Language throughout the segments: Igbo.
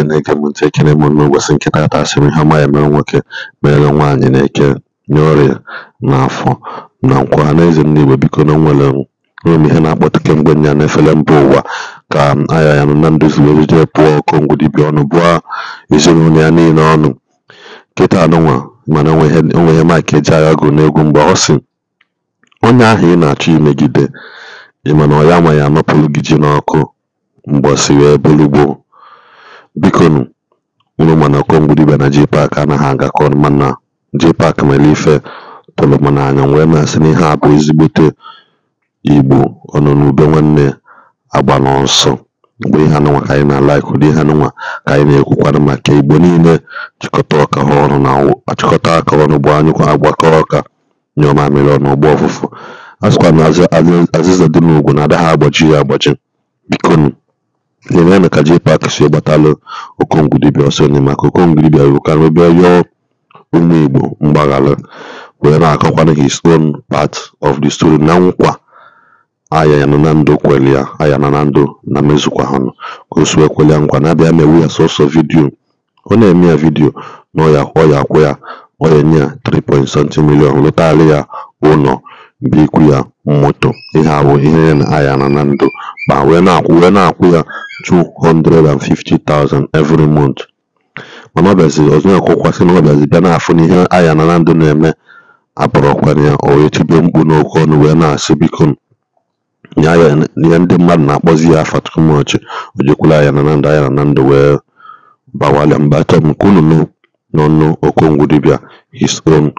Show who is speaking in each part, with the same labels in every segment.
Speaker 1: Na-ege m ntị, ekene m n'ụbọchị nke taata. Asị m ihe ọma ya mere nwoke, mere nwaanyị, na-eke nye ọrịa n'afọ na nkwa ha na eze ndị Igbo. Biko, na nwere nwere m ihe na-akpọtụ kemgbe nya n'efere mba ụwa ka aya ya nọ na ndozi wee jee pụọ Okongwu dibịa ọnụ, bụọ ezinụlọ ya niile ọnụ kịta anụnwa. Mana onwe ihe Mike Ejeagha gụrụ n'egwu mgbe ọ sị onye ahụ ị na-achọ imegide, ị ma na ọ ya ma ya anọpụrụ gị ji n'ọkụ mgbọsị wee bụrụ gboo. Bikonu, unu mana Okongwu dibịa na Jpac anaghị agakọ ọnụ, mana Jpac mere ife tụrụ m n'anya wee na-asị na ihe a bụ ezigbote Igbo ọnọ n'ube nwanne agba n'ọsọ. Mgbe ihe anụnwa ka anyị na-alaik ụdị ihe anụnwa ka anyị na-ekwukwanụ maka Igbo niile chịkọta ọka ha ọnụ na achịkọta aka ọnụ bụ anyụkwa agbakọ ọka nyụọ mamịrị ọnụ ọgbọ ọfụfụ. A sịkwa na azịza dị n'ugwu na ada ha agbaji ya agbaji. Bikonu, lelenụ ka Jpac si gbatalụ Okongwu dibịa ọsọ enyemaka. Okongwu dibịa rụkarị bịa yọọ ụmụ Igbo mgbaghara wee na-akọkwanụ his own part of the story na nkwa aya ya nọ na ndụ kwere ya aya nọ na ndụ na mezukwa ha nụ ka o si wee kwere ya nkwa na-abịa mewu ya sọsọ video. Ọ na-eme ya video na ọ ya akwụ ya, ọ ya enye ya 3 point something million, lụtarị ya ụlọ, bikwu ya moto. Ihe a bụ ihe ya na aya nọ na ndụ ma wee na-akwụ ya 250,000 every month. Mana ọ bịaziri ọzọ ya kwụkwasị na ọ bịazi bịa na-afụ na ihe aya nọ na ndụ na-eme abụrụkwana ya. O wee tibe mkpu n'oke ọnụ wee na-asị biko ihe ndị mmadụ na-akpọzi ya afa too much. O jekwula aya na ndụ, aya na ndụ wee bawalịa mba. Achọrọ m ka unu nụ n'ọnụ Okongwu dibịa his own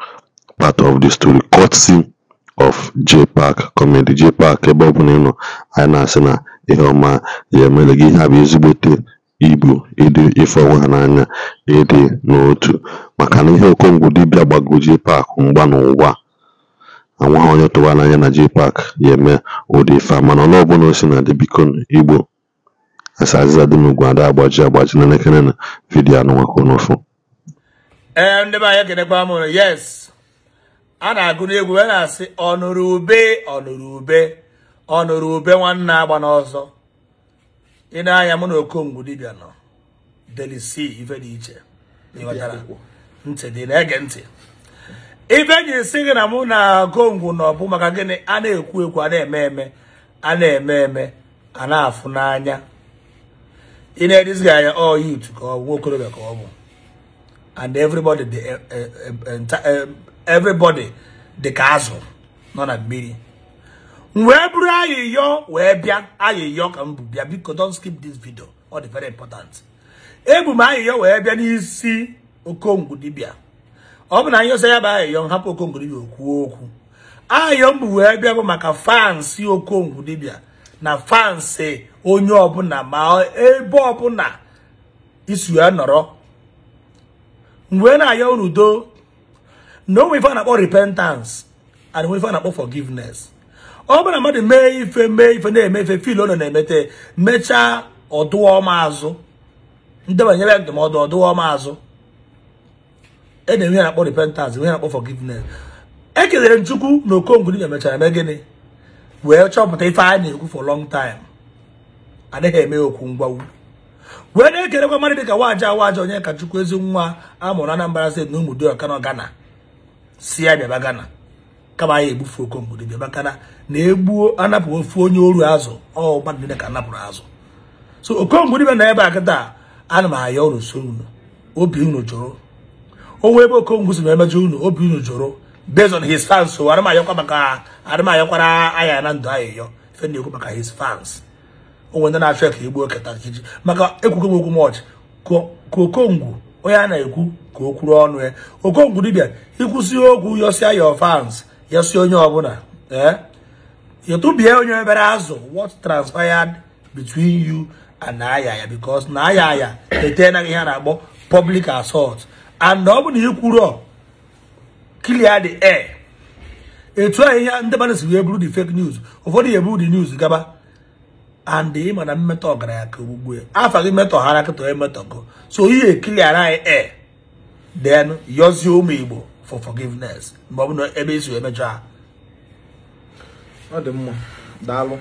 Speaker 1: part of the story, courtesy of Jpac comedy. Jpac, ebe ọ bụla ị nọ, anyị na-asị na ihe ọma ya emere gị. Ihe a bụ ezigbote Igbo ịdị ife onwe ha n'anya, ịdị n'otu, maka na ihe Okongwu dibịa gbago Jpac mgba n'ụwa anwaghị onye tụwa n'anya na Jpac ya eme ụdị ife a. Mana ọnụ ọbụla o si na dị, biko Igbo, asa azịza dị n'ugwu ada agbaji agbaji. Na elekere na video anụnwa ka unu fụ.
Speaker 2: Ee, ndị be anyị, ekenekwa m unu. Yes, a na-agụ n'egwu wee na-asị ọnụrụ ube, ọnụrụ ube, ọnụrụ ube nwanne agba n'ọzọ. Ị na-anya mụ na Okongwu dibịa nọ delisi ife dị iche. Ịghọtara ntị dị na-ege ntị ife ji sị gị na mụ na Okongwu nọ bụ maka gịnị? A na-ekwu ekwu, a na-eme eme, a na-eme eme, a na-afụ n'anya. Ị na-edizighị anya ọ youth ka ọ bụ nwa okorobịa ka ọ bụ, and everybody dị everybody dị ka azụ nọ na mmiri. M wee bụrụ ayịyọ wee bịa, ayịyọ ka m bụ bịa. Biko, don't skip this video, ọ dị very important. Ebu m ayịyọ wee bịa n'isi Okongwu dibịa. Ọ bụ na anyị ọsọ ya bụ ayịyọ, nhapụ Okongwu dibịa okwuo okwu. Ayịyọ m bụ wee bịa bụ maka fans Okongwu dibịa na fans onye ọbụla, ma ebe ọbụla isi ya nọrọ. M wee na-ayọ unu do na onwe ife a na-akpọ repentance and onwe ife a na-akpọ forgiveness. Ọ bụrụ na mmadụ mee ife, mee ife, na-eme ife fil ọ na-emete, mechaa ọdụọ azụ, ndebanyere ndụmọdụ ọdụọ azụ, e na-enwe ihe na-akpọ repentance, ihe na-akpọ forgiveness. Ekelere m Chukwu na Okongwu dibịa mechara mee gịnị wee chọpụta ife a na-ekwu for long time anaghị eme okwu ngwawu, wee na-ekelekwa mmadụ dịka Waja Waja onye ka Chukwu ezi nwa a mụrụ Anambra State na Ụmụdịọka nọ Ghana, si ya bịaba Ghana kama anyị egbufu Okongwu dibịa, maka na na-egbuo anapụ ofu onye oru azụ, ọ mmadụ niile ka anapụrụ azụ. So Okongwu dibịa na ebe a kịta, ana m ayọ unu so unu obi unu jụrụ onwe ebe Okongwu si na-emejọ unu, obi unu jụrụ based on his fans. So ana m ayọkwa maka ana m ayọkwara aya na ndụ ayịyọ ife na-ekwu maka his fans onwe ndị na-achọ ka egbuo keta iji maka ekwugo m okwu much ka Okongwu onye a na-ekwu ka o kwuru ọnụ ya. Okongwu dibịa, ikwụsị okwu yọsịa your fans, yọsịa onye ọbụla, ee yọtụbie onye obere azụ what transpired between you and Ayaya, because na Ayaya etenaghị ihe a na-akpọ public assault, and ọ bụ na ikwuru clear the air etu ahụ ihe ndị mmadụ si wee buru the fake news, ụfọdụ ya eburu the news gaba, and ịma na mmetọ ọgaranya ka ogbugbu ya afa gị metọ ha rakịta onye metọgo. So ihe clear anyị air, then yọzie ụmụ Igbo for forgiveness mgbe ọ bụ na ebe isi wee mejọ ha.
Speaker 3: Ọ dị mma, daalụ.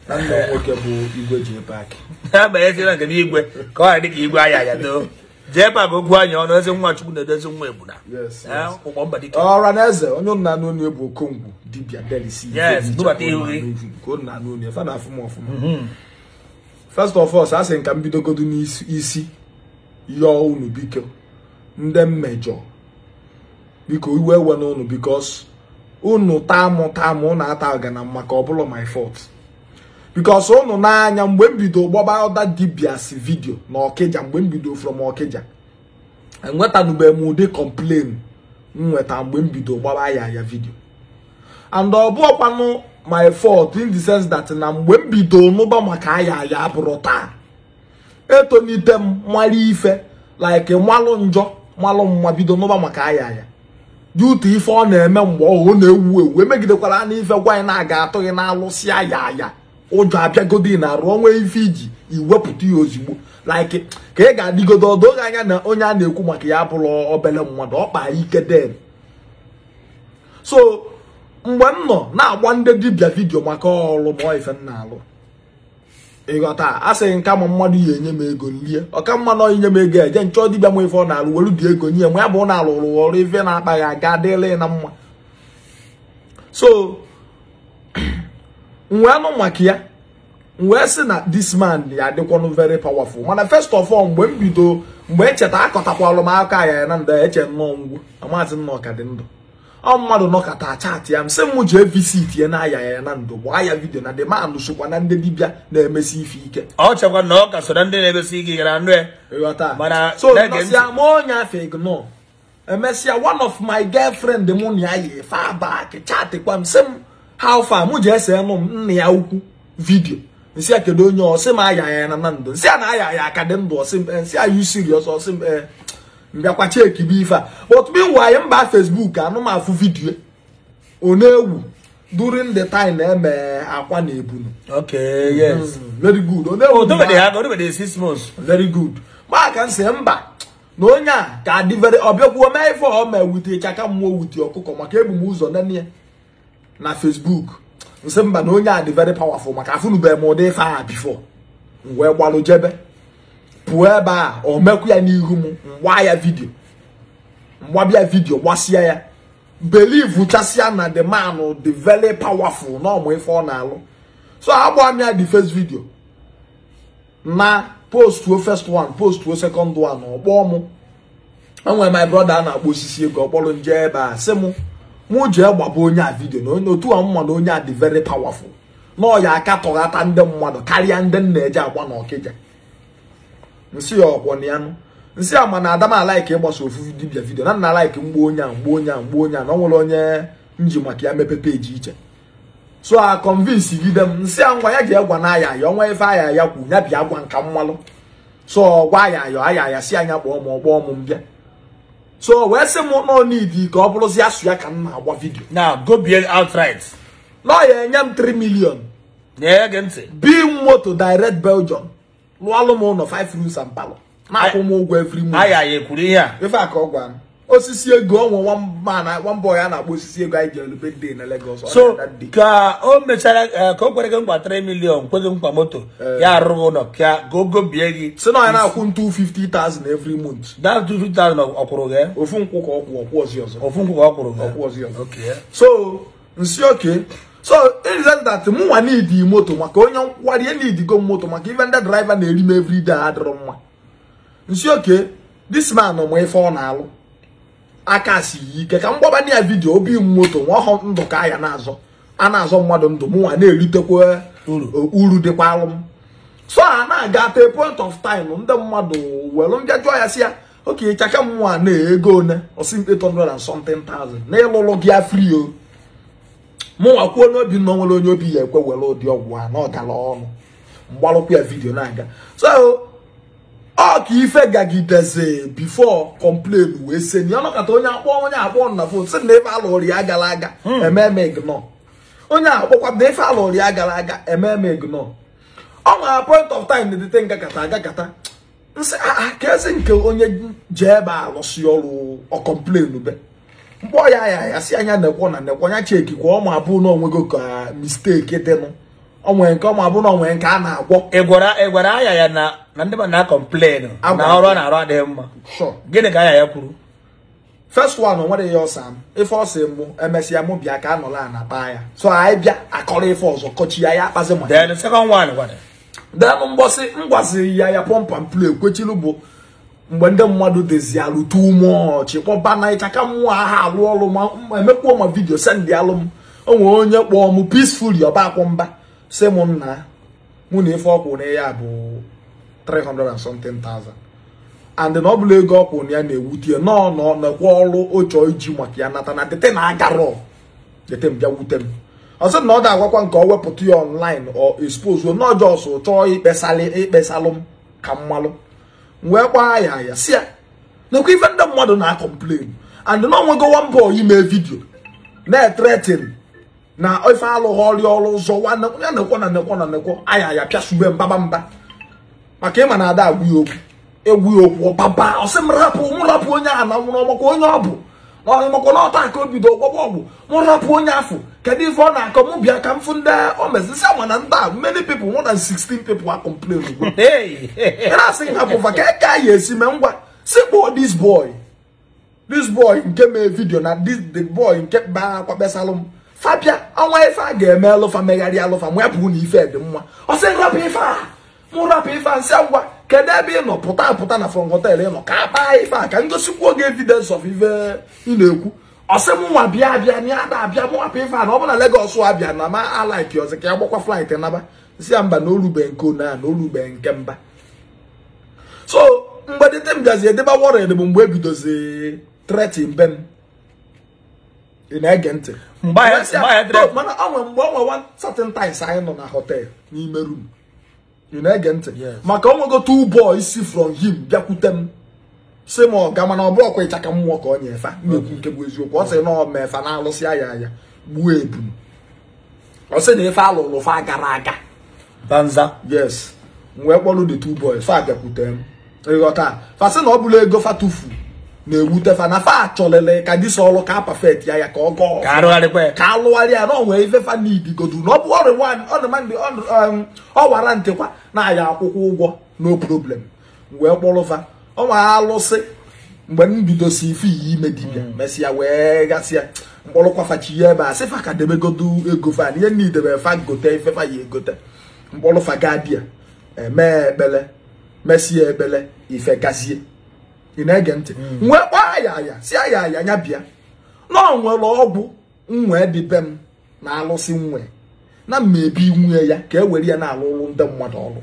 Speaker 3: Na nna nwoke bụ Igwe J-Park.
Speaker 2: Ha banyezila nke n'igwe ka ọ ghara dị ka igwe aya ya doo. J-Park okwu anyị ọnụ eze nwa Chukwu na-edozi nwa Egbuna. Ụkpọ mba dike.
Speaker 3: Ọra na eze onye nna anụ onye bụ Okongwu dibịa Delisi.
Speaker 2: Yes, bubata ihu gị.
Speaker 3: Ka ọ na-anụ onye fa na-afụ m ọfụma. First of all, asị nka m bidogodu n'isi yọọ unu biko ndị mmejọ biko iwe ewe n'unu because unu taa mụ na-ata ọgana maka ọ bụla my fault. Because unu n'anya mgbe m bido gbaba ọda dibịa si vidio na Okija mgbe m bido from Okija enwetanube m ụdị complain nweta mgbe m bido gbaba ya vidio. And ọ bụọkwanụ my fault in the sense that na mgbe m bido n'ụba maka aya ya abụrụ taa etonite m mara ife like malụ njọ malụ mma bido n'ụba maka aya ya due to ife ọ na-eme mgbe ọ na-ewu ewu emegidekwara na ife gwa anyị na-aga atụghị na-alụsị aya ya ụjọ abịagodi na arụ onwe ife iji iwepụta ya ozugbo like ka ị ga-adịgodo ọdụ oge anya na onye a na-ekwu maka ya abụrụ obele mmadụ ọ kpaa ike den. So mgbe m nọ na-agba ndị dibịa vidio maka ọrụ ma ife m na-alụ ịghọta asịghị nka ma mmadụ ya enye m ego lie ọka mma nọ inye m ego eje nchọ dibịa m ife ọ na-alụ welu dị ego nye m ya bụ ọ na-alụrụ ọrụ ife na-akpaghị aga dịla na mma. So m wee nụ maka ya m wee sị na this man ya adịkwanụ very powerful. Mana first of all mgbe m bido mgbe echeta akọtakwalụ m aka ya na ndụ eche nnọọ ngwu amazi nnọọ ka dị ndụ ọ mmadụ nọkọta chat ya m sị m jee visit ya na aya ya na ndụ gbaa ya vidio na the man sokwa na ndị dibịa na-emesi ife ike.
Speaker 2: Ọ chekwa na ọ ka so na ndị na-emesi ike gara ndụ ya.
Speaker 3: Ịghọta
Speaker 2: mana
Speaker 3: so nọsịa ma onye afọ ignore emesịa one of my girlfriend mụ na ya yi far back chatikwa m sị m how far mụ jee see nụ m nna ya ukwu vidio nsị ya kedu onye ọ sị m aya ya na ndụ nsị ya na aya ya aka dị ndụ ọsị m nsị are you serious ọsị m mbịakwa cheki bụ ife a. But meanwhile mba Facebook anụmafụ vidio ọ na-ewu during the time na-eme akwa na ebunu.
Speaker 2: Okay, yes.
Speaker 3: Very good. Ọ na-ewu
Speaker 2: odobede 6 months.
Speaker 3: Very good. Ma ka nsị mba na onye a ka dị very ọbịakwuo mee ife ọ ma ewute ịchaka mmụọ wute ọkụkọ maka ebu m ụzọ nene ya na Facebook nsị mba na onye a dị very powerful maka afụnube m ụdị ife a before m wee gbalụ jebe pụọ ebe a o mekwu ya n'ihu m mgba ya vidio mgbabịa vidio gbasịa ya believe chasịa na the man dị very powerful na ọmụ ife ọ na-alụ. So agba m ya the first video na post first one post second one ọ kpọọ mụ enwere my brother a na-akpọ osisi ego ọ kpọrọ nje ebe a sị mụ mụ jee gbaba onye a vidio na onye otu a mma na onye a dị very powerful na ọ ya aka tọghata ndị mmadụ karịa ndị nna eje agba na Ọkịja. Nsị ya ọkwọ na ya nụ nsị a mana adam alaiki ịgbasa ofu dibịa vidio na nna alaiki mgbe onye a mgbe onye a mgbe onye a na ọ nwere onye nji maka ya mepe peji iche. So a convince gide m nsị a ngwa ya ji egwa na aya ya ọnwa ife aya ya kwu ya bịa gwa nka mmalụ. So gwa ya ya aya ya si anya kpọọ m ọkpọọ m mbịa. So wee sị m nọ n'idi ka ọ bụrụzi asụ ya ka m na-agba vidio
Speaker 2: now go be outright
Speaker 3: na ya enye m 3 million
Speaker 2: na-ege ntị
Speaker 3: bi moto direct Belgium lụọlụ m ụlọ 5 rooms and parlor na-akwụ m ụgwọ every month.
Speaker 2: Aya ya ekwuru ihe a
Speaker 3: ife a ka ọ gwa m osisi ego ọnwụ one man one boy a na-akpọ osisi ego anyị jere birthday na Lagos.
Speaker 2: So ka o mechara ka o kwere gị nkwa 3 million kwe gị nkwa moto ya arụghị ụlọ ka gogo bie gị
Speaker 3: si na ya na-akwụ m 250,000 every month.
Speaker 2: That 250,000 ọ kwụrụ gị
Speaker 3: ofu nkwụ ka ọ kwụ ọkwụ ọzọ ọzọ
Speaker 2: ofu nkwụ ka ọ kwụrụ gị
Speaker 3: ọkwụ ọzọ ọzọ.
Speaker 2: Okay.
Speaker 3: So nsị okay. So it is that mụ nwa need moto maka onye nkwari need go moto maka even the driver na-eri m every day adịrọ mma. Nsị okay this man mụ ife ọ na-alụ aka si ike ka m gbaba na ya vidio obi m moto nwa ọhụ ndụ ka ya na-azọ a na-azọ mmadụ ndụ mụ nwa na-eritekwa uru dịkwa alụ m. So a na-aga at a point of time ndị mmadụ welu mbịa jụọ ya si ya okay chaka m nwa na-ego one ọsị m 800 and something thousand na ịlụlụ gị ya free o. Mụ nwa kwuo n'obi na onwere onye obi ya ekwe were ụdị ọgwụ a na ọ gara ọnụ mgbalụkwa ya vidio na-aga. So ọ ka ife gagideze before complain wee sị na ọnọkọta onye akpọ na phone sị na ife alụrụ ya gara aga ememe ignore onye akpọkwa na ife alụrụ ya gara aga ememe ignore ọ nwere point of time na-edete ngakata agakata nsị ka ezi nke onye ji ebe alụsị ọrụ ọ complain be mkpọ ya ya ya si anya nekwo na nekwo anya cheki kwa ọ ma bụ na onwego ka mistake dịnụ O nwere nke ọma bụ na o nwere nke a na-agwọ.
Speaker 2: Ị gwara aya ya na ndị mmadụ na-complain na ọrụ ọ na-arụ adịghị mma.
Speaker 3: Sure.
Speaker 2: Gịnị ka aya ya kwuru?
Speaker 3: First one, o nwere ihe ọsa m. Ife ọsị mụ emesịa mụ bịa ka anọla a na-akpa ya. So anyị bịa akọrọ ife ọzọ kọchi ya ya akpazi ma.
Speaker 2: Then the second one gwara.
Speaker 3: Then mgbọsị m gwaziri ya ya pump and play kwechilu bụ mgbe ndị mmadụ dezi alụ too much kpọba na ịchaka mmụọ aha alụ ọrụ ma emekwuo ma vidio send alụ m. O nwere onye kpọọ m peacefully ọba akwụ mba sị m nna mụ na ife ọkwụ na ya bụ 300 and something thousand. And na ọ bụla ego ọkwụ na ya na-ewute ya nọ nọkwa ọrụ ọ chọọ iji maka ya nata na dete na agarọ dete m bịa wute m. Ọ sị na ọ da-agwakwa nke ọ wepụta ya online or expose no just chọọ ikpesalụ m ka mmalụ. Wee gbaa ya ya si ya nekwa ife ndị mmadụ na-complain and na onwego one boy ime vidio na-threaten na ife alụghị ọrịa ọrụ ụzọ ya nekwo na nekwo na nekwo aya ya pịasube mbaba mba maka ịma na ada agwụ ya okwu egwu ya okwu ọbaba ọ sị m rapụ onye ahụ na nwụrụ ọmakwa onye ọ bụ na ọmakwa na ọta ka o bido ọgbọgbọ ọgwụ mụ rapụ onye afụ kedu ife ọ na-akọ mụ bịa ka m fụ ndị o mezisi ama na ndị a many people more than 16 people are complain ugbu ị na-asị hapụ fa ka ka ya esi mee ngwa si kpọọ this boy nke mee vidio na this the boy nke baa akwa kpesalụ m fabia ọnwa ife a ga-eme alụfa megharị alụfa mụ ya pụ na ife dị mma ọ sị rapụ ife a mụ rapụ ife a nsị ngwa kedu ebe ị nọ pụta na front hotel ị nọ ka akpaa ife a ka ngosikwuo gị evidence of ife ị na-ekwu ọ sị mụ nwa bịa bịa na ya da-abịa mụ hapụ ife a na ọ bụ na Lagos abịa na ma alaiki ọzọ ka ya gbakwa flight naba si ya mba na olube nke ona na olube nke mba. So mgbe dịte m bịazi edeba worried bụ mgbe ebidozi threatening be m. Ị na-ege ntị mana ọ nwe mgbe ọ nwe one certain times anyị nọ na hotel n'ime room. Ị na-ege ntị maka o nwego two boys si from him bịakwute m sị m ọga mana ọ bụrụ ọkwa ịchaka mmụọ ka ọ nye efa na-ekwu nke bụ eziokwu ọ sị na ọ mee efa na-alụsị ya ya gbuo ebunu ọ sị na ife alụlụ fa gara aga
Speaker 2: banza.
Speaker 3: Yes, m wee kpọrọ the two boys fa bịakwute m ịghọta fa sị na ọ bụla ego fa tufu na-ewute fa na fa achọlele ka dịsa ọrụ ka perfect ya ya ka ọ gọọ ka alụgharị ya na ọ nwee ife fa n'idigodu na ọ bụ ọ wara ntịkwa na-aya akwụkwọ ụgwọ no problem. Wee kpọrọ fa ọ nwa alụsị mgbe m bidosi ife iyi ime dibịa mesịa wee gasịa mkpọrọkwa fachi ya ebe a sị fa ka debegodu ego fa na ihe niidebe fa gote ife fa ya egote mkpọrọ fa gaa di ya emee ekpele mesịa ekpele ife gazie. Ị na-ege ntị nwee kpọọ aya aya si aya aya nya bịa na ọ nwere ọgwụ nwee dị be m na alụsị nwe na mmebi nwunye ya ka e were ya na-alụ ụlụ ndị mmadụ ọrụ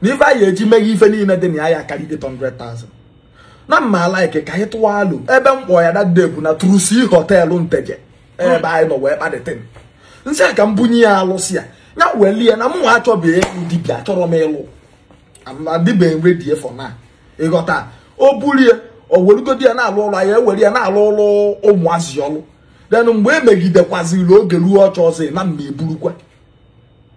Speaker 3: na ife anyị eji meghe ife niile dị na ya ya karị 800,000 na mma alaike ka anyị tụwa alụ ebe mkpọ ya dade bụ na Trusi Hotel Nteje ebe anyị nọ wee kpadịtị nsị a ka m bunye ya alụsị ya ya welie na mụ nwa achọbeghị ịlụ dibịa achọrọ m ịlụ adịbeghị ready for now. Ịghọta o bulie o werugodi ya na-alụ ọrụ ya ewere ya na-alụ ọrụ ụmụazị ọrụ then mgbe emegidekwaziri oge ruo ọchọ ọzọ na mma eburukwa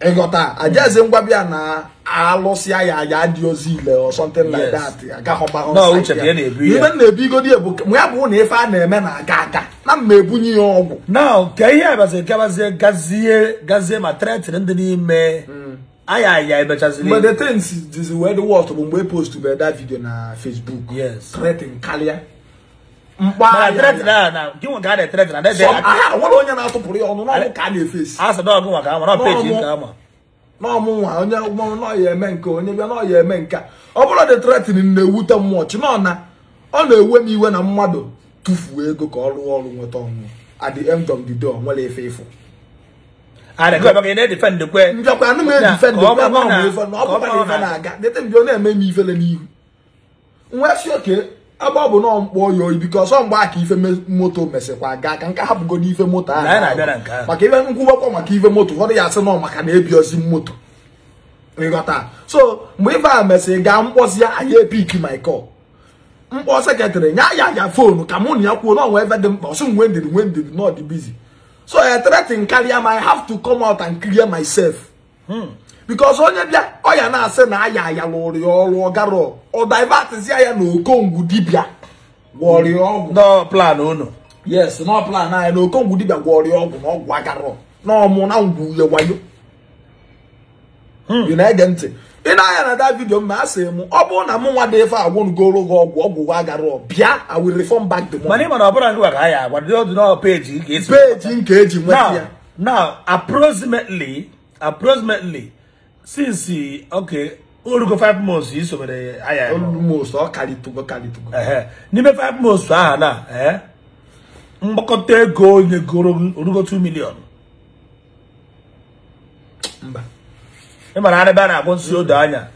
Speaker 3: ịghọta ajaeze ngwa bịa na alụsịa ya ya dị ozi ile or something like that agaghị na-ebigodi ebu ya bụ na ife a na-eme na-aga aga na mma ebunye ya ọgwụ
Speaker 2: now ka ihe abazi gazie gazie ma threatening ndị n'ime aya ya emechaziri.
Speaker 3: Mgbe the things dizi wee dị worst bụ mgbe post bụ that video na Facebook.
Speaker 2: Yes,
Speaker 3: threatening karịa
Speaker 2: mkpa threatening na gị nwe ka a na-threaten na ebe
Speaker 3: aha nwere onye na-atụpụrụ ya ọnụ n'ọnụ ka a na-efesi
Speaker 2: a sị na ọgụ nwa ka ama na peji nke ama
Speaker 3: n'ọmụ nwa onye nọ ya eme nke onye bịa nọ ya eme nke ọ bụrụ the threatening na-ewute mmụọ chi nọ na ọ na-ewe m iwe na mmadụ tụfuo ego ka ọ rụọ ọrụ nweta ọnwụ at the end of the day ọ nwere efe ịfụ njọkwa anụ m edifend ọ bụkwa ife na-aga dete mbịa ọ na-eme m ifele n'ihu nwee si oke ebe ọ bụ na mkpọ ya oyi biko ọsọ mgbe aka ife moto mesịkwa gaa ka nke hapụgodo ife moto ahụ maka ife nkwụbakwa maka ife moto ụfọdụ ya asị nọ maka na ebi ozi moto ịghọta. So mgbe ife a mesịrị gaa mkpọzi ya anyị epiki my call mkpọ sekretrị nya ya ya foonu ka mụ na ya kwuo na ọnwa ebe dị mkpa ọsị nwe ndidi nwe ndidi na ọ dị busy. So I threaten karịa ma I have to come out and clear myself. Because onye bịa ọ ya na-asị na aya ya lụrụ ya ọrụ ọgarọ ọ divertzi ya na okongwu dibịa gwọrọ ya ọgwụ
Speaker 2: no plan unu.
Speaker 3: Yes, no plan anyị na okongwu dibịa gwọrọ ya ọgwụ na ọgwụ agarọ Na ọmụ na ngwu ya wayo. Ị na-ege ntị. Ị na-anya na that video ma asị m ọ bụrụ na mụ nwa dị ife agwụgoro gị ọgwụ ọgwụ agara bịa I will refund back the money.
Speaker 2: Mana ị mana ọ bụrụ ngwa ka ya agwa dị ọdụ na page ka esi
Speaker 3: page nke eji nweta ya.
Speaker 2: Now approximately since okay orugo 5 months isobere aya
Speaker 3: almost ọ karịtụgo.
Speaker 2: N'ime 5 months ahụ na mgbakọta ego onye goro orugo 2 million.
Speaker 3: Mba.
Speaker 2: Ị mara ebe a na-agwọ nsị odo anya.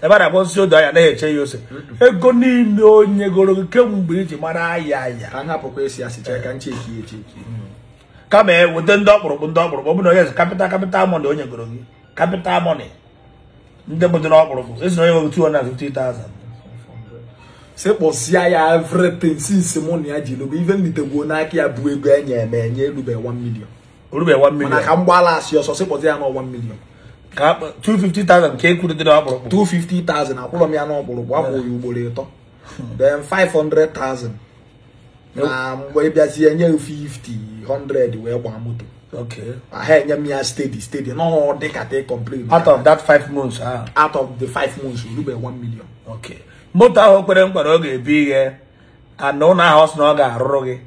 Speaker 2: Ebe a na-agwọ nsị odo anya na-eche ya ose. Ego niile onye goro gị kemgbe iji mara aya aya.
Speaker 3: Ka m hapụkwa esi asị chee ka m cheki echeki.
Speaker 2: Kama eweta ndị ọkpụrụkpụ ọ bụ na onye capital money onye goro gị. Capital money. Ndị bụ dị n'ọkpụrụkpụ. Esi na onye nwere 250,000.
Speaker 3: Sekpọsịa ya everything since mụ na ya ji lobe even litegbuo n'aka ya bụ ego enye eme enye erube 1 million.
Speaker 2: Orube 1 million.
Speaker 3: Mana ka m gbala asị ọsọ sekpọsịa ya na 1 million.
Speaker 2: Ka 250,000 ka ekwuru dị n'ọkpụrụkpụ.
Speaker 3: 250,000 akwụrọ m ya n'ọkpụrụkpụ akwụ ya ugboro ịtọ. Then 500,000 na mgbe ịbịazie enye 50, 100 wee gbaa moto.
Speaker 2: Okay.
Speaker 3: Ha enye m ya steady no dị ka te complain.
Speaker 2: Out of that 5 months
Speaker 3: out of the 5 months orube 1 million.
Speaker 2: Okay. Moto ahụ kwere mkpa na ọ ga-ebi ihe and ụlọ ahụ sị na ọ ga-arụrụ gị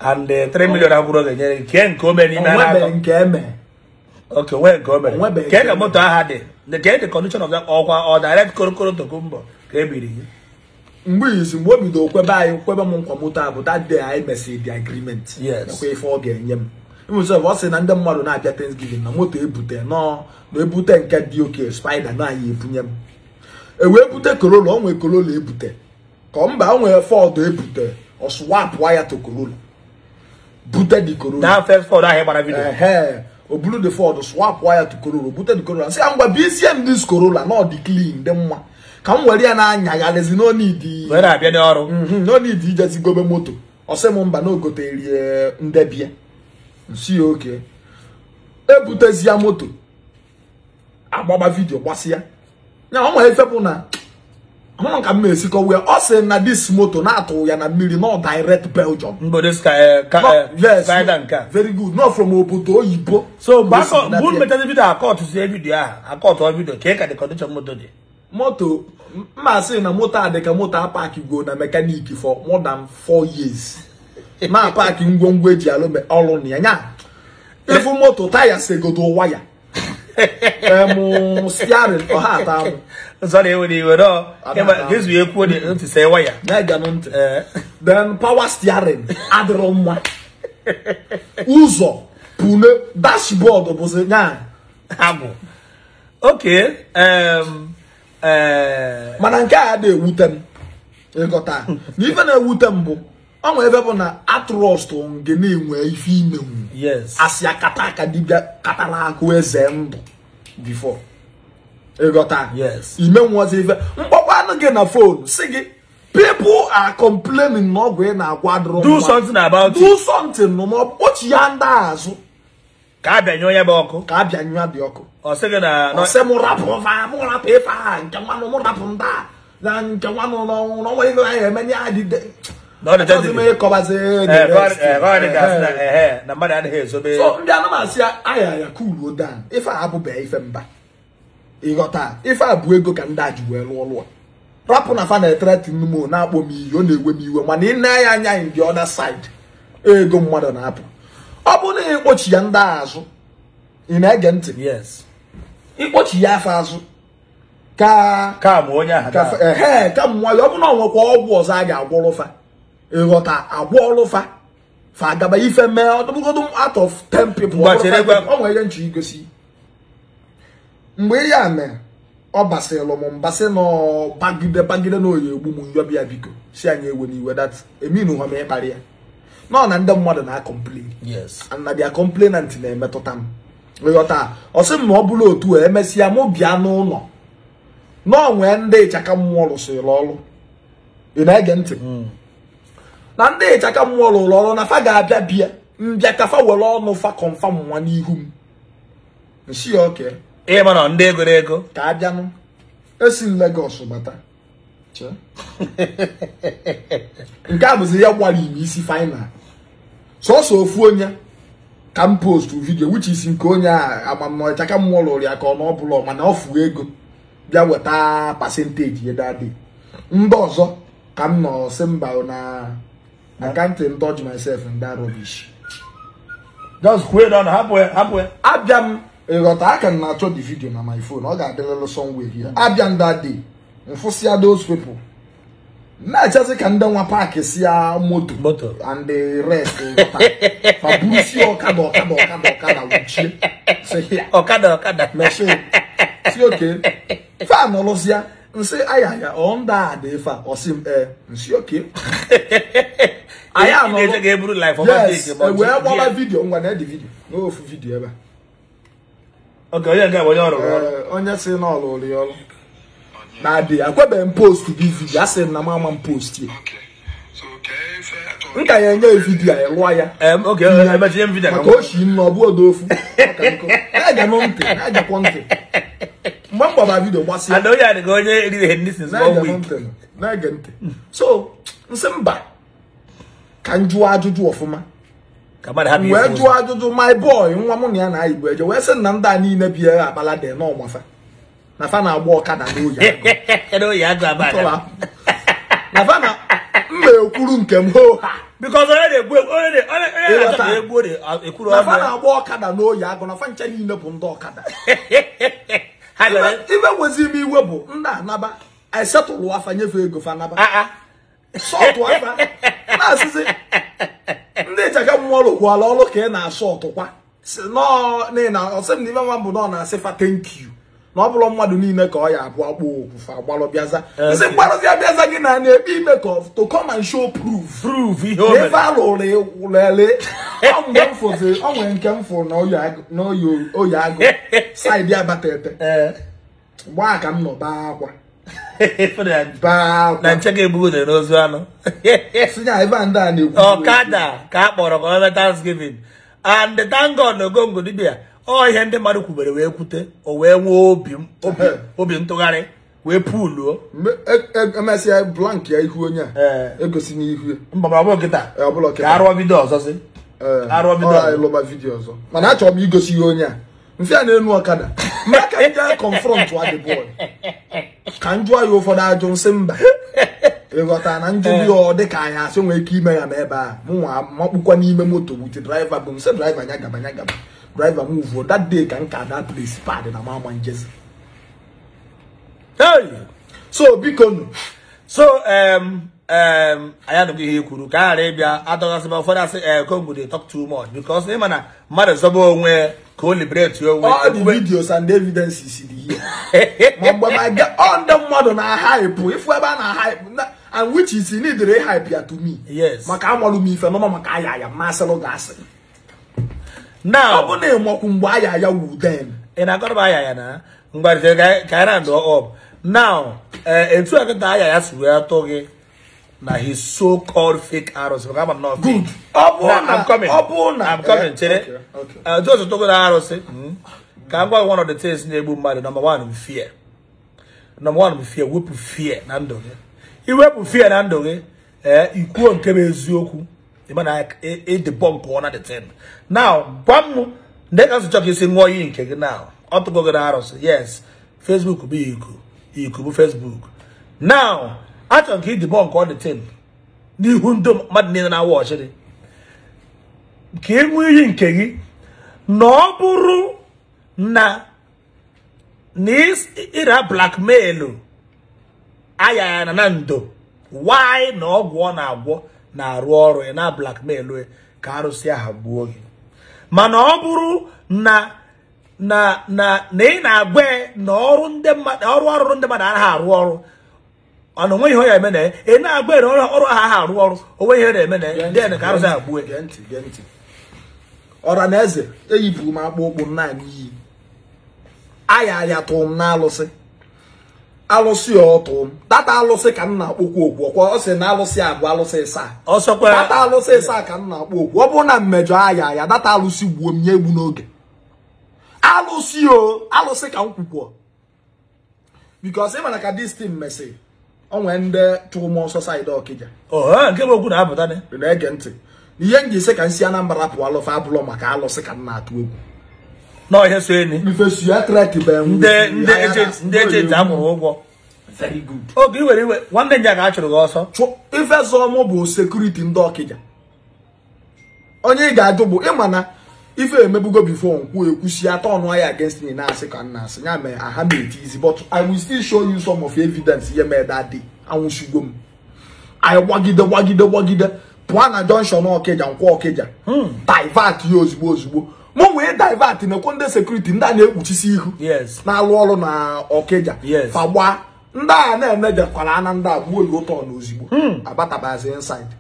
Speaker 2: and 3 million akwụrụ ga-enyere gị kee nke o mere n'ime
Speaker 3: aka. Nke eme.
Speaker 2: Okay, wee nke o mere. Kee ka moto ahụ dị? Kee the condition of that ọkwa ọ direct korokoro tokumbo ka e biri gị?
Speaker 3: Mgbe izu mgbe o bido kwebe anyị kwebe m nkwa moto a bụ that day anyị mesịrị the agreement.
Speaker 2: Yes.
Speaker 3: Nakwa ife ọ ga-enye m. Ịmụsọ ọ sị na ndị mmadụ na-abịa Thanksgiving na moto ebute nọ na ebute nke dị oke spider na anyị ebunye m. E wee bute Corolla, o nwee Corolla ebute. Ka mba o nwee Ford ebute, ọ swapụ ya to Corolla. Bute the Corolla.
Speaker 2: Na first Ford ahụ gbara video.
Speaker 3: Ehe, o buru the Ford swapụ ya to Corolla, bute the Corolla. Sị ngwa BCM this Corolla na ọ dị clean dị mma. Ka m were ya na-anya ya lezi no need.
Speaker 2: Were abịa n'ọrụ.
Speaker 3: No need ijezi gobe moto. Ọ sị m mba na ogoterie ndebie. Nsi oke. Ebutezi ya moto. Agbaba video gbasịa. Na ọ nwere ife bụ na ahụrụ ka m na-esikọ wee ọ sị na this moto na-atụ ya na mmiri no direct Belgium.
Speaker 2: Mbo this ka
Speaker 3: yes,
Speaker 2: spider nke a.
Speaker 3: Very good. No from obodo oyibo.
Speaker 2: So mgbe unu mechara video akọtụ sie video ahụ akọtụ video ka ka the condition moto dị.
Speaker 3: Moto mma sị na moto a dị ka moto a paaki go na mechanic for more than 4 years. Ma paaki ngwongwo eji alụ ọrụ na ya nya. Ifu moto taya segodo waya. Steering ọha ata amụ.
Speaker 2: Sorry, we no. This we ekwu dị ntị say waya.
Speaker 3: Na-ege m ntị. Then power steering adịrọ mma. Ụzọ pune dashboard bụzi nya
Speaker 2: agwụ. Okay,
Speaker 3: mana nke a na-ewute m ịghọta na ife na-ewute m bụ ọ nwere ebe bụ na atrọst nge na-enwe ife imenwu.
Speaker 2: Yes.
Speaker 3: Asị akata aka dibịa katara akụ eze ndụ before. Ịghọta.
Speaker 2: Yes.
Speaker 3: Imenwuozi ife mkpọkwa anụ gị na phone si gị people are complaining na ọgwụ ị na-agwa adịrọ mma.
Speaker 2: Do something about it.
Speaker 3: Do something no ma kpochi ya ndị azụ.
Speaker 2: Ka abịanyụ onye bụ ọkụ.
Speaker 3: Ka abịanyụ ya dị ọkụ.
Speaker 2: Ọ sị gị na
Speaker 3: ọ sị mụ rapụ va mụ rapụ ife a nke nwanụ mụ rapụ ndị a na nke nwanụ n'ọnwa ife anyị eme ya adịde.
Speaker 2: Na ọ dị
Speaker 3: Ọzọ mee kọbazi
Speaker 2: na mmadụ adịghị ezobe.
Speaker 3: So ndị anụmasị aya ya cool down. Ife a abụbeghị ife mba. Ịghọta ife a bụ ego ka ndị a ji wee lụọ lụọ. Rapụ na fa na-etretin m na-akpọ m iyi ọ na-ewe m iwe mana ị na-anya anya in the other side ego mmadụ na-apụ. Ọ bụ na ịkpọchi ya ndị azụ ị na-ege ntị.
Speaker 2: Yes.
Speaker 3: Ịkpọchi ya afọ azụ ka
Speaker 2: ka ma onye ahụ
Speaker 3: ka ka m nwayọ ọ bụ na ọ nwekwa ọgwụ ọzọ a ga-agwọrọ fa. Ịghọta agwọrọ fa fa agaba ife mee ọdụbụgodu out of 10 people ọ nwere ihe nche igosi mgbe ya mee ọ basịrị m mbasị nọ bagide na oyi egbu m nyọbịa biko si anyị ewe n'iwe that eminu ha ma ịkparị ya nọ na ndị mmadụ na-akọmplain.
Speaker 2: Yes.
Speaker 3: And na their complainant na-emetụta m. Ịghọta ọ sị m na ọ bụrụ otu a emesịa mụ bịa n'ụlọ na ọ nwee ndị ịchaka mmụọ rụsịrị ọrụ. Ị na-ege ntị. Na ndị ịchaka mmụọ rụrụ ọrụ na fa ga-abịa bịa mbịa ka fa were ọnụ fa confirm nwa n'ihu m. Nsi ya oke.
Speaker 2: Ị ma na ndị egoro ego
Speaker 3: ka abịanụ esi m Lagos bata. Nke a bụzi ya gbara ime isi final. Sọsọ ofu onye Ka m post video which is nke onye a amamnọcha ka mmụọ lụrụ ya ka ọ na ọ bụla mana ọ fụ ego bịa weta percentage ya that day. Ndị ọzọ ka m nọ sị mba na I can't indulge myself in that rubbish.
Speaker 2: Just kwuo na hapụ ya, hapụ ya.
Speaker 3: Abịa m ịghọta aka m na-achọ the video na my phone, ọ ga-adịrịlụ somewhere here. Abịa m that day, mfụsịa those people. Na-echezi ka ndị nwa paakị si ya moto and the rest ịghọta. Ma burusie ọkada ọkada ọkada ọkada wuchie. Sị ya.
Speaker 2: Ọkada ọkada.
Speaker 3: Mechie. Si oke. Fa nọrọzịa. Nsị aya ya ọ ndị a dị ife a ọ sị m ee nsị oke. Anyị anọrọ. Yes, wee gbaba vidio ngwa na edi vidio. N'ofu vidio ebe a.
Speaker 2: Okay, onye nke bụ onye ọrụ ọrụ.
Speaker 3: Onye si na ọrụ ọrụ ya ọrụ. Na-adị akwebeghị m post gị vidio, asị m na mama m post ya. Nka ya enye vidio a lụọ ya.
Speaker 2: Okay, emechinye m vidio.
Speaker 3: Maka o shi nna ọ bụ odofu. Na-ege m ntị, na-egekwa ntị. Mgbe m gbaba vidio gbasịa.
Speaker 2: And onye adịghị onye erighị nri since 1 week.
Speaker 3: Na-ege ntị. So, nsị mba ka m jụọ ajụjụ ọfụma. Wee jụọ ajụjụ my boy nwa mụ na ya na Igbo eje wee sị na ndị a niile bi ebe akpala dị n'ọnwafa na fa na-agba ọkada n'oyi agụ na fa na mma ekwuru nke m ho ha
Speaker 2: because onye na-egbu onye na-egbu
Speaker 3: na fa na-agba ọkada n'oyi agụ na fa nche niile bụ ndị ọkada. Ibe nwezi m iwe bụ ndị anaba esetụlụ afa nyefe ego fa naba sọtụ afa na-asịsị ndị ịchaka mmụọ lụkwala ọrụ ka ị na-asọ ọtụkwa ọsị m na ibe nwa mbụ na ọ na-asị fa thank you na ọ bụrụ mmadụ niile ka ọ ya abụ akpọ okwu fa gbalụ bịaza nsị mgbarụzi abịaza gị na na-ekpe ime ka to come and show proof
Speaker 2: ihe o mere
Speaker 3: ebe a lụrụ lele ọ mgbe m fụzi ọ nwere nke m fụrụ na oyi agụ saịdị abata ete gbaa ka m nọ baa akwa
Speaker 2: na nche ga-egbu udere n'ozu anụ ọkada ka a kpọrọ ka o mee Thanksgiving and thank God na Ogongo dibịa ọ ihe ndị mmadụ kwubere wee kwute o wee nwee obi ntụgharị wee puluo
Speaker 3: emesịa blank ya ihu onye a egosi n'ihu
Speaker 2: mba ma ọ bụ kịta ka arụọ vidio ọzọ si arụọ
Speaker 3: vidio ọzọ mana achọrọ m igosi ihe onye a mfe a na-enu ọkada maka ndị confront the boy ka m jụọ ya ụfọdụ ajụ nsị mba ịghọta na njụ ya ọ dị ka anyị asị nwee ike ime ya ma ebe a mụnwa makpụkwa n'ime moto with driver bụ nsị driver nya gaba nya gaba driver move that day ka nka that place pad na mama njezi.
Speaker 2: Hey!
Speaker 3: So biko
Speaker 2: so anyị anụghị ihe kwuru ka a ghara ịbịa adọgasị ma ụfọdụ asị Ogongo dey talk too much because ịma na mmadụ zọba onwe ka o liberate onwe.
Speaker 3: All the videos and evidences dị here. Ma mgbe ma ga ọ ndị mmadụ na-hype ifu ebe a na-hype and which is you need to hype ya to me.
Speaker 2: Yes.
Speaker 3: Maka amalụ m ife nọma maka aya ya masịlụ gasị.
Speaker 2: Now
Speaker 3: ọ bụ na ịmakwu mgbe aya ya wu then.
Speaker 2: Ị na-akọrọ aya ya na mgbe ka anyị na-ndụ up. Now etu a kịta aya ya si wee tụ gị na his so-called fake arrows. I'm not fake.
Speaker 3: Good.
Speaker 2: I'm coming. I'm coming. Okay. Just to go arrows. Can go one of the things in the number one fear. Number one fear. We put fear. Nando. You put fear. Nando. You go and come eziokwu. You man the bomb one at the ten. Now, bam. Next talk is in one ink now. Ought to go get arrows. Yes. Facebook will be you. You could be Facebook. Now. I can keep the bomb on the tin. N'ihu ndị mmadụ niile na-awa ọchịrị ka e nwee iyi nke gị na ọ bụrụ na ịra blackmail aya ya na ndo why na ọgwụ ọ na-agwọ na-arụ ọrụ ya na blackmail ka arụsị aha gbuo gị mana ọ bụrụ na na na na ị na-agwa na ọrụ ndị mmadụ ọrụ ọrụ ndị mmadụ anaghị arụ ọrụ ana onwe ihe ya eme na ị na-agba ere ọrụ ha arụ ọrụ onwe ihe na-eme na ndị na ka arụsị agbuo.
Speaker 3: Gee ntị gee ntị. Ọra na eze eyipụrụ m akpụ ụkwụ m naanị iyi aya aya tụrụ m na alụsị alụsị ọ tụrụ m data alụsị ka m na-akpọkwu okwu ọkwa ọ sị na alụsị abụ alụsị ịsaa data alụsị ịsaa ka m na-akpọ okwu ọ bụrụ na mmejọ aya aya data alụsị gbuo m nye egbu n'oge alụsị o alụsị ka m kwukwuo because ị mara ka this thing mesị onwe ndị chụrụ m ọsọ saịdị Ọkịja
Speaker 2: nke bụ okwu na-apụta
Speaker 3: na-ege ntị Ihe m ji sị ka nsi Anambra pụọ alụfa abụlọ maka alụsị ka m na-atụ egwu.
Speaker 2: No ihe so eni.
Speaker 3: Ife si ya trek be
Speaker 2: ndị agent ndị agent akwụrụ ụgwọ.
Speaker 3: Very good.
Speaker 2: Oge iwere iwe nwanne nja ga achụrụ gị ọsọ.
Speaker 3: Ife zọ mụ bụ security ndị Ọkịja. Onye ị ga-ajụ bụ ịma na ife emebugo before nkwu ekwusi atọ ọnụ ya against me na-asị ka nna asị ya mee aha m etizi, but I will still show you some of evidence ihe mee that day. Anwụsigo m. Anyị gbagide pụọ na junction Ọkịja nkwọ Ọkịja divert ya ozugbo mụ wee divert na-ekwu ndị security ndị a na-ekpuchisi ihu na-alụ ọrụ na Ọkịja fagba ndị a na-emejekwara ana ndị a gbuo ya ụtọ na ozugbo abatabazi inside.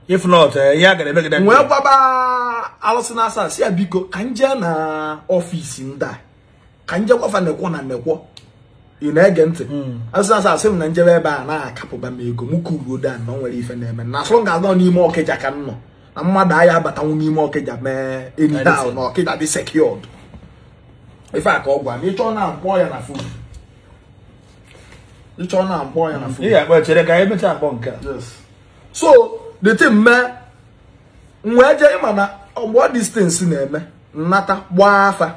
Speaker 2: If not, ya ga eme gị.
Speaker 3: Wee gwaba alụsị na asa si ya biko ka nje na ọfịs ndị a ka nje gwafa nekwo na nekwo. Ị na-ege ntị? Alụsị na asa asị m na njebe ebe a na-akapụba m ego m kuruo dan na o nwere ife na-eme na asụ ga anọ n'ime Ọkịja ka m nọ na mmadụ aya abatanwu n'ime Ọkịja mee anyhow na Ọkịja dị secured. Ife a ka ọ gwa m ịchọ na mkpọ ya na phone. Ịchọ na mkpọ ya na phone.
Speaker 2: Ị ga-akpọ chere ka anyị mechaa akpọ nke a.
Speaker 3: Yes. So the thing mee nwee jee ịma na ọgbọ distance na-eme nnata gbaa afa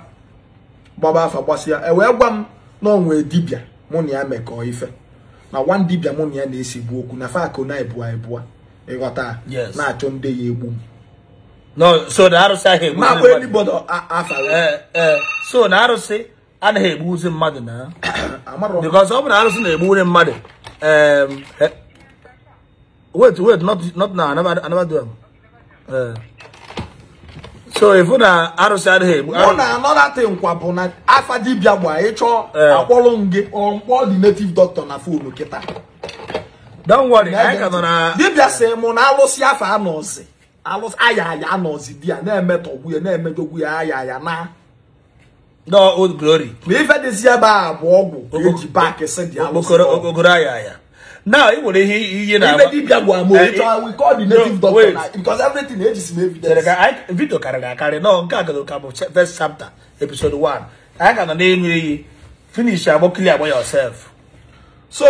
Speaker 3: gbaba afa gbasịa e wee gwa m na ọ nwee dibịa mụ na ya mekọọ ife na one dibịa mụ na ya na-esigbu okwu na fa akụ na ebua ebua ịghọta na-achọ ndị ya egbu m.
Speaker 2: No, so na arụsị ahụ egbu
Speaker 3: ma anybody afa
Speaker 2: so na arụsị anaghị egbuzi mmadụ na because ọ bụ na arụsị na-egbu onye mmadụ. Wait, not now. I never do them. So if you na arụsị adịghị egbu
Speaker 3: na another thing kwa bụ na afa dibịa gba ịchọ akpọrọ nge ọ the native doctor na phone kịta.
Speaker 2: Don't worry, I ka nọ na
Speaker 3: dibịa sị mụ na alụsị afa anọzi alụsị aya aya anọzi di ya na-emetọgbu ya na-emejọgbu ya aya aya na
Speaker 2: no old glory.
Speaker 3: Ma ife dịzi ebe a bụ ọgwụ eji back sị dị alụsị
Speaker 2: okokoro aya aya. Now, it will he na
Speaker 3: dibia gwa mo we call the native doctor na because everything ejisi m evidence.
Speaker 2: Video karịrị akarị no nke a ka bụ first chapter episode 1. I ka na na-enwe iyi finish agbo clear agbo yourself.
Speaker 3: So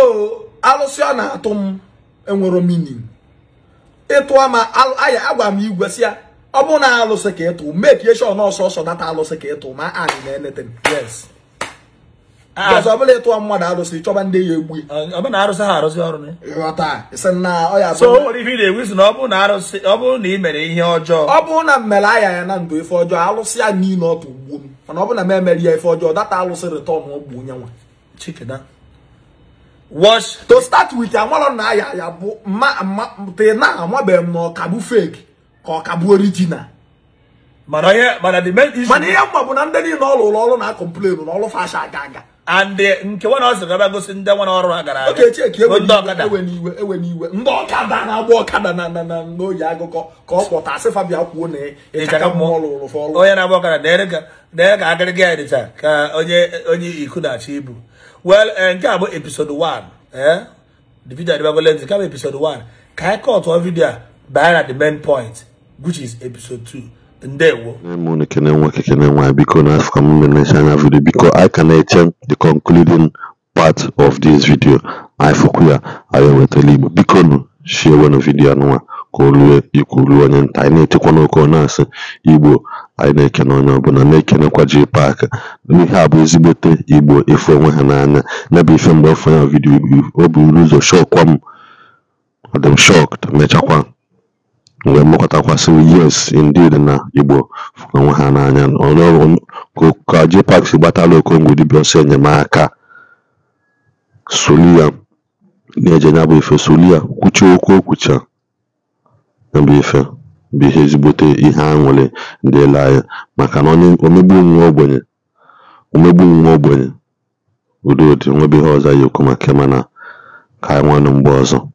Speaker 3: alụsị ọ na-atụ m enwero meaning. Ịtụ ma aya agwa m igwe si ya ọ bụ na alụsị ka ịtụ make sure na ọsọ ọsọ data alụsị ka ịtụ ma anyị na anything.
Speaker 2: Yes.
Speaker 3: Because ọ bụla ịtụ mmadụ alụsị chọba ndị ya egbu
Speaker 2: ọ bụ na arụsị ha arụsị ọrụ ne
Speaker 3: ịghọta ịsị na ọ ya.
Speaker 2: So o nwere ife ị na-egwu sị na ọ bụ na arụsị ọ bụrụ na ị mere ihe ọjọọ
Speaker 3: ọ bụrụ na m mere aya ya na ndụ ife ọjọọ alụsị ya niile ọ tụgbuo m mana ọ bụ na m emere ya ife ọjọọ data alụsị return ọ gbuo onye nwa
Speaker 2: chikena wash
Speaker 3: to start with amalọ na aya ya bụ mma te na amabeghị m na ọ ka bụ fake ka ọ ka bụ original.
Speaker 2: Mana ihe mana the main issue
Speaker 3: mana ihe mma bụ na ndị niile ọ lụrụ ọrụ na complain na ọrụ fasha aga aga
Speaker 2: and nke nwa na ọ sịrị ebe gosi ndị nwa na ọrụ ha gara aga.
Speaker 3: Okay, cheki ewe n'iwe ndị ọkada na-agba ọkada na na na n'oyi agụkọ ka ọ kpọta asị fa bịa kwuo na ịchaka mmụọ lụrụ fọlụ
Speaker 2: onye na-agba ọkada na ka agịrịga ya dịcha ka onye onye iku na-achọ ibu. Well, nke a bụ episode 1 the video adịbago length nke a bụ episode 1 ka anyị kọtụọ video a banye na the main point which is episode 2. Ndewo.
Speaker 1: Mụ kene nwoke kene nwaanyị biko na afọ m na-eche anya video biko I can eche the concluding part of this video. Anyị fụkwu ya anyị enwetala Igbo biko nụ share wenu video anụnwa ka o rue ikwu ruo onye nta anyị na-echekwa n'oke ọ na-asị Igbo anyị na-ekene onye ọbụla na-ekenekwa Jpac ihe a bụ ezigbote Igbo efu onwe ha n'anya na bụ ife mgbe ọfọ ya video o buru ụzọ shọkwa m adị m shocked mechakwa mgbe mekọtakwasị yes indeed na Igbo fụrụ onwe ha n'anya ka Jpac si gbatala Okongwu dibịa ọsọ enyemaka solu ya na-eje ya bụ ife solu ya kwuchie okwu okwucha ya bụ ife bụ ihe ezigbote ihe aṅụrị ndị ele anya maka na onye omegbu nwa ogbenye udo dị nwebe ihe ọzọ ya ekwu maka mana ka anyị nwanụ mgbe ọzọ.